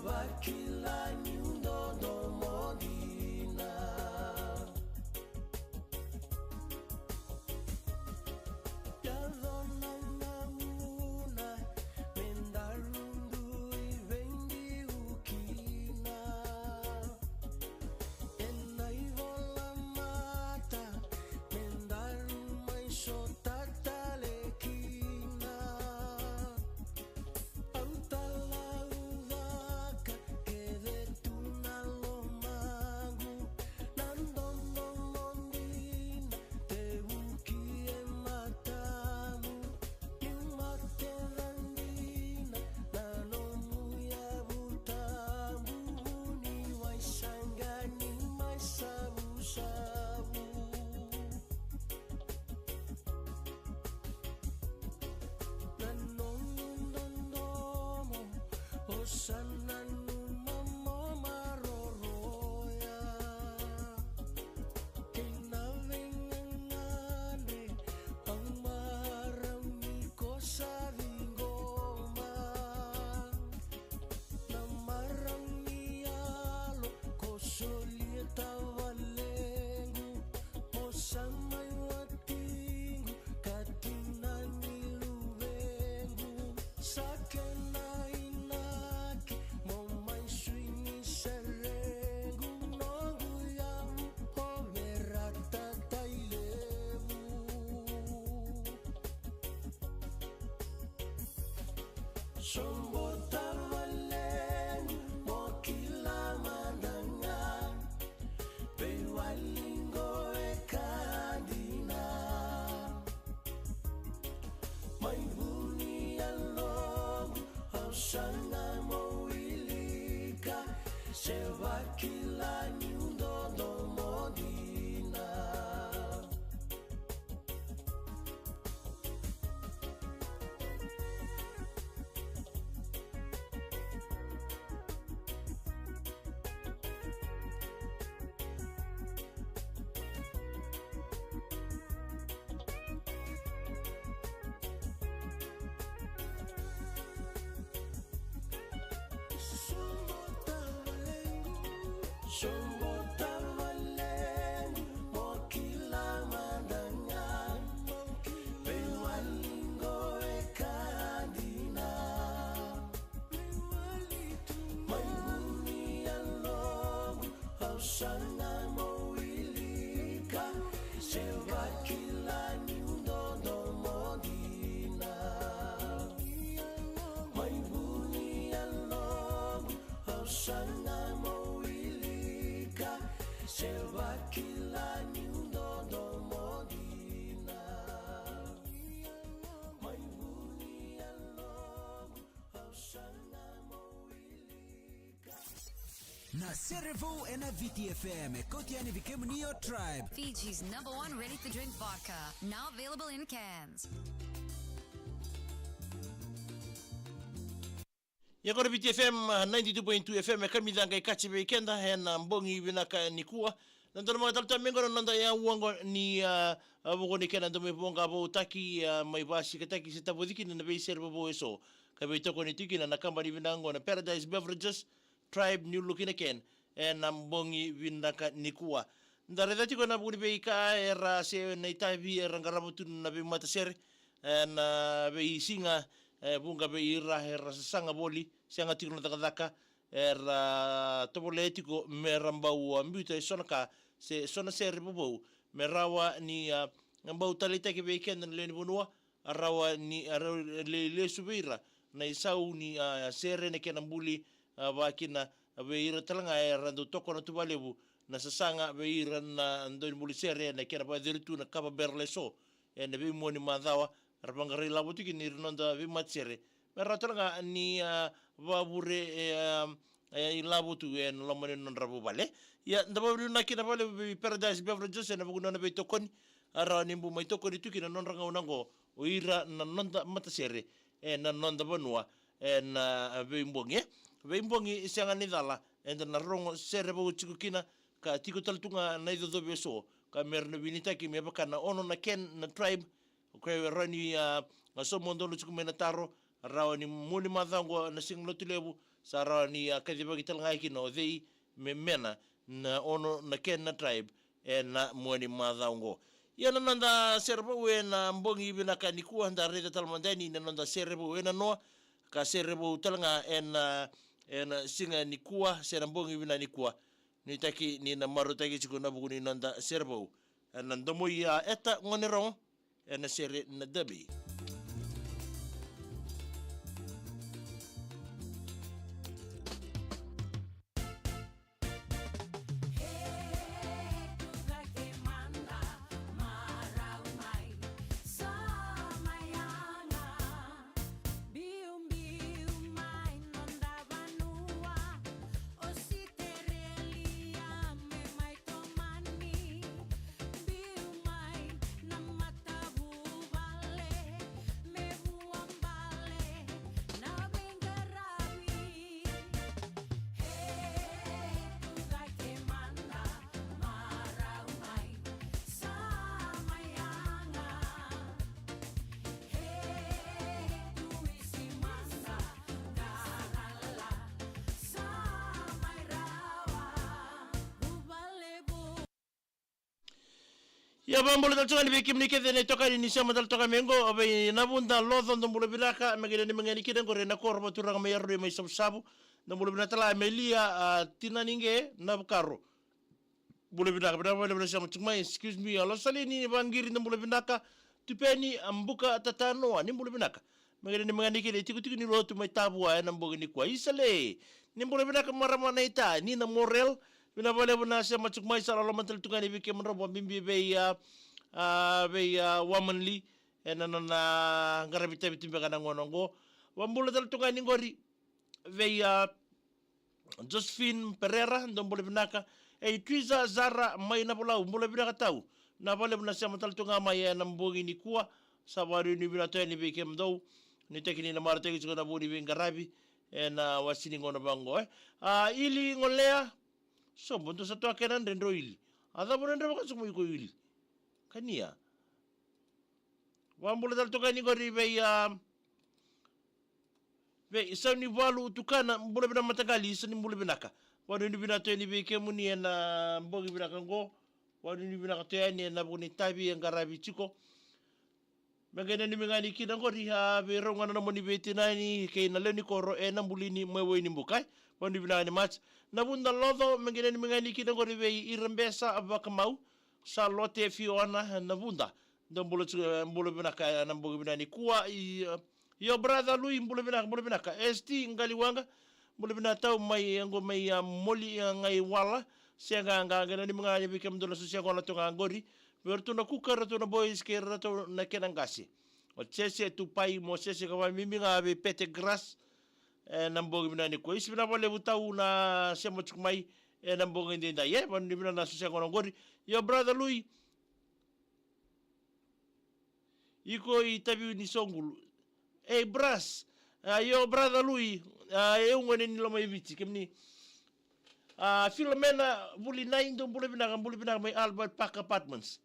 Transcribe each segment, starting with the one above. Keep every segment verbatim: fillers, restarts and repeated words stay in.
Vakila niu dodomo dina. Yaco na gauna me daru dui veidiu kina. Ena ivola mata me daru mai sota tale kina. Au talaucaka kece tu na lomaqu, na dodomo dina tevuki e matamu. Niu mate ca dina na nomu yavu tabu, vuniwai saqani mai savusavu. Na nomu dodomo o sa nanuma mo maroroya. Kei na veigagadre au marau ni ko sa ciqoma. Na marau ni yalo ko solia tavalequ, mo sa mai watiqu ka tina ni luvequ. Sa kena inaki mo mai sui ni serequ, noqu yavu o Verata Tailevu. Sobo tavalequ mo kila mada ga, veiwali qo e ka dina. Mai vu ni yaloqu au saga mo wilika, se vakila niu dodomo dina. Sobo tavalequ, mo kila mada ga, veiwali qo e ka dina. Mai vu ni yaloqu au saga mo wilika, se vakila niu dodomo dina. Mai vu ni yaloqu au saga mo wilika, se vakila niu dodomo dina. Mai vu ni yaloqu au saga mo wilika. Na sere vou ena V T F M, e kauti yani vei kemuni o Tribe. Fiji's number one ready-to-drink vodka, now available in cans. Ia qo na V T F M, uh, ninety-two point two F M, e kamica qai kaci vei keda ena bogi vinaka nikua. Na dua na macawa tale tu mai qo na noda yaua qo ni, uh, uh, vuku ni kena dau mai voqa voutaki, uh, mai vasikataki se tavoci kina na veisere vovou eso. Ka veitokoni tu kina na kabani vinaka qo na Paradise Beverages, Tribe, New Look in a Can, ena bogi vinaka nikua. Da raica tiko na vuku ni veika era se na itavi era qarava tu na veimatasere ena veisiga, e, vuqa vei ira era sasaga voli, sega tiko na cakacaka, era tovolea tiko me ra bau, a, biuta eso na ka se so na sere vovou me rawa ni, a, bau taleitaki vei keda na lewe ni vanua, a rawa ni, a rawa ni le-, lesu vei ira na isau ni, a, sere, na kena buli, a, vakina vei ira tale ga era dau tokona tu vakalevu na sasaga vei ira na daunibuli sere, na kena vakaciri tu na kava barrel eso ena veimua ni macawa. Ra vaqara ilavo tu kina ira na noda veimatasere me rawa tale ga ni, a, vavure, e, a, e, ilavo tu ena loma ni nodra vuvale. Ia, da vakavinavinaka kina vakalevu vei Paradise Beverages ena vuku ni nona veitokoni, a rawa ni bau mai tokoni tu kina na nodra gauna oqo o ira na noda matasere ena noda vanua ena veibogi, e. Veibogi sega ni cala, eda na rogo sere vou tiko kina, ka tiko tale tu ga na icocovi eso ka me ra na vinitaki me vaka na ono na can na Tribe. O koya e rawa ni, a, a, sauma donu tiko mai na taro, rawa ni mua ni macawa qo na Siga Lotulevu, Sa rawa ni a kacivaki tale ga kina o cei me mena na ono na kena tribe ena mua ni macawa oqo. Ia na noda sere vou ena bogi vinaka nikua, da raica tale mada yani na noda sere vou ena noa ka sere vou tale ga ena, ena siga nikua se na bogi vinaka nikua. Nuitaki ni na marautaki tiko na vuku ni noda sere vou ena domo ia Eta Gone Rogo ena sere na Derby. Ia, vakabula tale tu ga yani vei kemuni kece na itokani ni sema tale toka mai oqo, vei Navuda Loco, dou bula vinaka, me qai nanumi ga yani kina oqori ena koro vakaturaga mai Aroi mai Savusavu, dou bula vinaka tale, Amelia, a, Tinaniqe Navukaro. Bula vinaka, vinaka vakalevu na sema tiko mai, excuse me, a, Losalini Vaqiri, dou bula vinaka, Tupeni, a, Buka Tatanoa, ni bula vinaka. Me qai nanumi ga yani kina itikotiko ni lotu mai Tavua ena bogi nikua. Isale, ni bula vinaka marama naita, Nina Morel, vinaka vakalevu na sema tiko mai, sa loloma tale tu ga yani vei kemudrau vakabibi vei, a, a, vei, a, Wamanli, ena nona qaravi itavi tu beka na gauna oqo. Vakabula tale tu ga yani oqori vei, a, Josephine Pereira, dou bula vinaka. Ei, Twiza Zara mai Navolau, bula vinaka tau. Vinaka vakalevu na sema tale tu ga mai ena bogi nikua, sa vakanuinui vinaka tu yani vei kemudou. Nuitaki ni na marautaki tiko na vuku ni veiqaravi ena wasi ni gauna vaqo, e. A, Ili Golea, sobo, dou sa toka kena dredre o Ili. A cava na dredre vaka sobo iko Ili? Kania. Vakabula tale toka yani qori vei, a, vei Saunivalu Tukana, bula vinaka mataqali, sa ni bula vinaka. Vakanuinui vinaka tu yani vei kemuni ena bogi vinaka qo. Vakanuinui vinaka tu yani ena vuku ni itavi e qaravi tiko. Me qai nanumi ga yani kina qori, a, vei rau ga na nomuni veitinani kei na lewe ni koro e Nabulini mai Wainibuka, e. Vakanuinui vinaka yani much. Navuda Loco, me qai nanumi ga yani kina qori vei Irabesa Vakamau, Salote Fiona, Navuda. Dou bula tiko, e, bula vinaka ena bogi vinaka nikua, i, e, io brother Lui, bula vinaka, bula vinaka. S T Qaliwaqa, bula vinaka tau mai, e, qo mai, a, Moli, a, Qaiwala. Sega, qai nanumi ga yani vei kemudou na sosia qo na toga qori. Vei iratou na kuka, iratou na boys kei iratou na kena qase. O Jese Tupai, Mosese, ka vakabibi ga vei Pete Grass. Ena bogi vinaka nikua. Isa, vinaka vakalevu tau na sema tiko mai ena bogi edaidai, e. Vakanuinui vinaka na sosia qo na qori. Io brother Lui, iko i Taveuni Sogulu. Ei, Bras. A, io, brother Lui. A, e uga ni loma i Viti, kemuni. A, Filomena Vulinai, dou bula vinaka, bula vinaka mai Albert Park Apartments.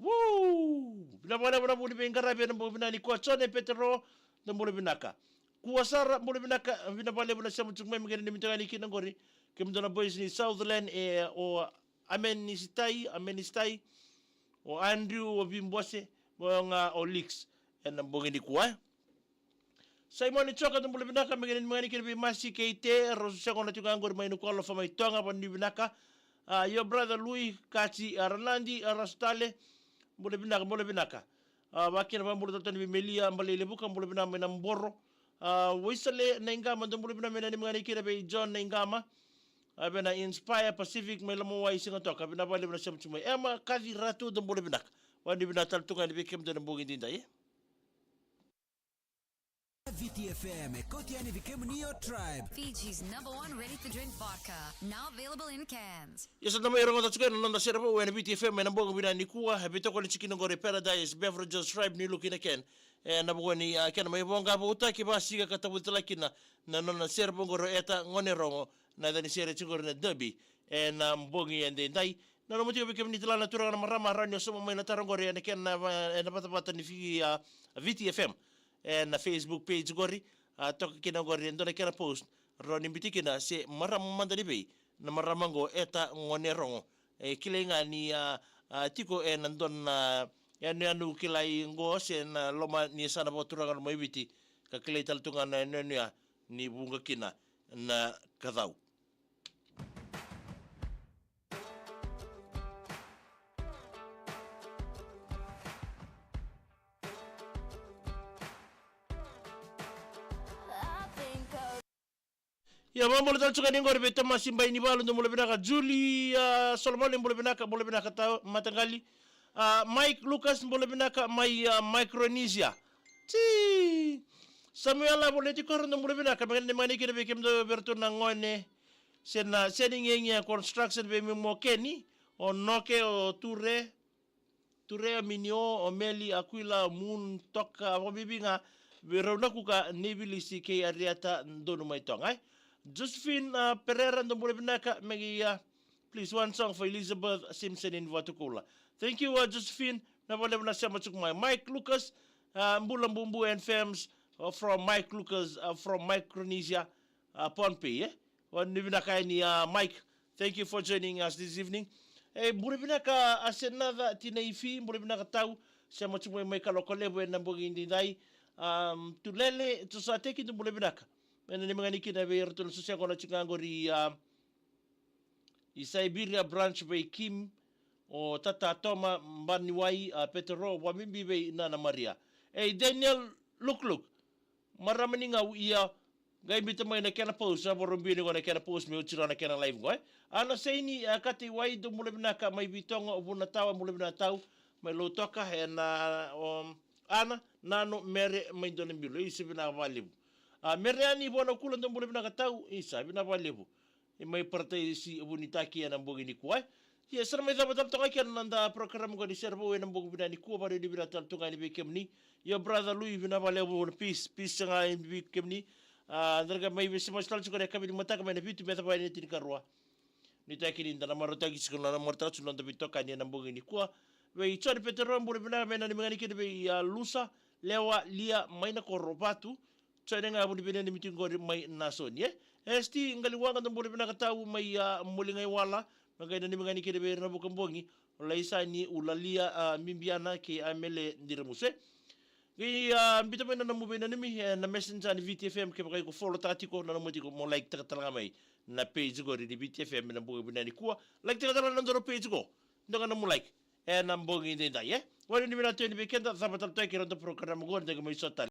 Woo! Vinaka vakalevu na vuku ni veiqaravi ena bogi vinaka nikua. Jone Petero, dou bula vinaka. Kua sara, bula vinaka, vinaka vakalevu na sema tiko mai, me qai nanumi toka yani kina qori. Kemudou na boys ni Southland, e, o Amenisitai, Amenisitai, o Andrew, o Vibose, mo ga o Lix, ena bogi nikua, e. Simoni Joka, dou bula vinaka, me qai nanumi ga yani kina vei Masi kei Te, rau sa sega na tiko ga qori mai Nukualofa mai Toga, vakanuinui vinaka. A, io brother Lui, Kati, a, Ranadi, a, Rasutale, bula vinaka, bula vinaka. A, vakakina vakabula tale tu yani vei Melia Balailevuka, bula vinaka mai Naboro. A, Waisale Naiqama, dou bula vinaka, me nanumi ga yani kina vei John Naiqama. A, vei na Inspire Pacific mai Lomawai, Sigatoka, vinaka vakalevu na sema tiko mai. Ema Kaci Ratu, dou bula vinaka. Vakanuinui vinaka tale tu ga yani vei kemudou ena bogi edaidai, e. Viti F M e kauti yani vei kemuni o Tribe. Fiji's number one ready-to-drink vodka, now available in cans. Ia, sa da mai rogoca tiko na noda sere vou ena Viti F M ena bogi vinaka nikua, e veitokoni tiko kina qori Paradise Beverages, Tribe, ni luki na can. Ena vuku ni, a, kena mai voqa voutaki, vasika ka tavuci tale kina na nona sere vou qori o Eta Gone Rogo, na yaca ni sere tiko qori na Derby, ena bogi edaidai. Na nomu tiko vei kemuni tale na turaga, na marama, rawa ni o sauma mai na taro qori ena kena va-, ena vatavata ni Fi-, a, Viti F M. Ena Facebook page qori, a, toka kina qori e dua na kena post. rawa ni biuti kina se marama mada ni vei na marama oqo, Eta Gonerogo. E kilai ga ni a, a tiko ena dua na yanuyanu kilai oqo se na loma ni yasana vakaturaga mai Viti, ka kilai tale tu ga na yanuyanu ya ni vuqa kina na kacau. Ia, vakabula tale tu ga ni qori vei Tomasi Bainivalu, dou bula vinaka. Julie, a, Solomoni, bula vinaka, bula vinaka tau, mataqali. A, Mike Lucas, bula vinaka mai, a, Micronesia. Ti. Samuela Voleti Koro, dou bula vinaka, me qai nanumi ga ni kina vei kemudou vei iratou na gone. Se na, se ni gegia construction vei Mimo Keni, o Noke, o Ture, Ture, o Minio, o Meli, Akuila, o Mun, Toka, vakabibi ga vei rau na kuka, Neivilisi kei Arieta, donu mai Toga, e. Josephine, a, Pereira, dou bula vinaka, me qai, a, please, one song for Elizabeth Simpson in Vatukoula. Thank you, a, Josephine, na vakalevu na sema tiko mai. Mike Lucas, a, bula bubu and fams, a, from Mike Lucas, a, from Micronesia, a, Pohnpei, e. Vakalevu vinaka yani, a, Mike. Thank you for joining us this evening. E, bula vinaka, a, Senaca Tinaifi, bula vinaka tau, sema tiko mai, mai Kalokolevu ena bogi edaidai. Um, Tulele Josateki, dou bula vinaka. Me nanumi ga ni kina vei iratou na soseaqona tiko ga qori, a, i Siberia branch vei Kim, o Tata Toma, Baniwai, a, Petero, vakabibi vei Nana Maria. E, Daniel Lukluk, marama ni gau, ia, qai biuta mai na kena post, a, vakarau biu ni qo na kena post me oti rawa na kena live qo, e. Ana Seini, a, Kateiwai, dou bula vinaka mai Vitogo, o Vunatawa, bula vinaka tau, mai Lautoka, ena, o, Ana, Nano, Mere, mai Donabilo, isa vinaka vakalevu. A, Mere Yani Vonakula, dou bula vinaka tau, isa vinaka vakalevu. E mai Parataisi Vunitaki ena bogi nikua, e. Ia, sa na mai cava tale toka kina na noda program qo ni Serevou ena bogi vinaka nikua, vakavinavinaka tale toka yani vei kemuni. Ia, brother Lui, vinaka vakalevu na peace, peace ga vei kemuni. A, da na qai mai vesimasi tale tiko ena yakavi ni mataka mai na vitu me cava yani na tinikarua. Nuitaki ni da na marautaki tiko na, na marautaka tiko na noda veitokani ena bogi nikua. Vei Joni Petero, bula vinaka, me nanumi ga ni kina vei, a, Lusa, Lewa, Lia, mai Nakoro, Vatu. Joni ga vuni vei nanumi tiko qori mai Nasoni, e. Esti Qaliwaqa, dou bula vinaka tau mai, a, Moligaiwala, me qai nanumi ga ni kina vei ira na vukabogi, o Laisani, Ulalia, a, Bibiana kei Amele Diramusu, e. Qai, a, biuta mai na nomu veinanumi ena Messenger ni Viti F M, kevaka iko follow taka tiko, nanuma tiko mo like taka tale ga mai na page qori ni Viti F M ena bogi vinaka nikua. Like taka tale ga na nodaru page qo, dua ga nomu like ena bogi edaidai, e. Vakavinavinaka tu yani vei keda, cava tale toka kina noda program qo, da qai mai sota tale.